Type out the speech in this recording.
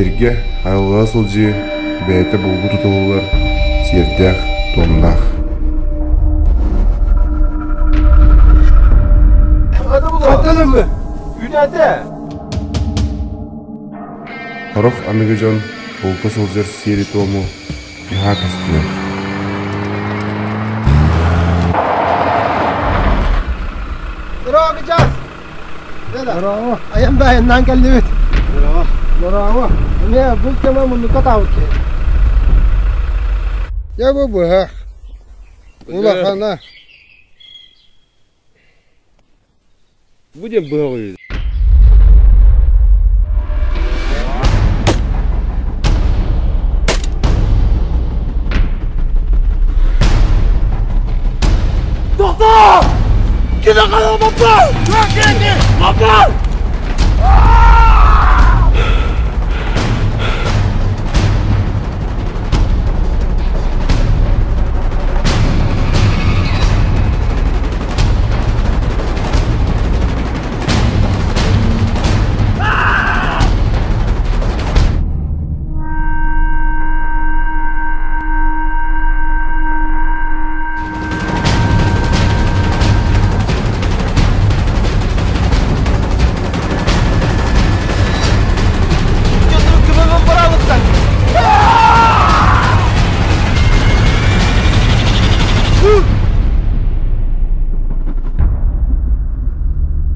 Сиргэ, айылҕаҕа сылдьыы бэйэтэ булгу тутуһуллар сиэрдээх-туомнаах. Сорох аныгы дьон булка сылдьар сиэри-туому наһаа кэстилэр. Браво! Айан баайыннаан кэллибит. Браво! Браво! Эмиэ бу тема муннукка таабыт киһи. Дьэ бу быһах. Улахана. Бу диэн быһах үһү. Тоқтоо! Кини хараҕа баппа!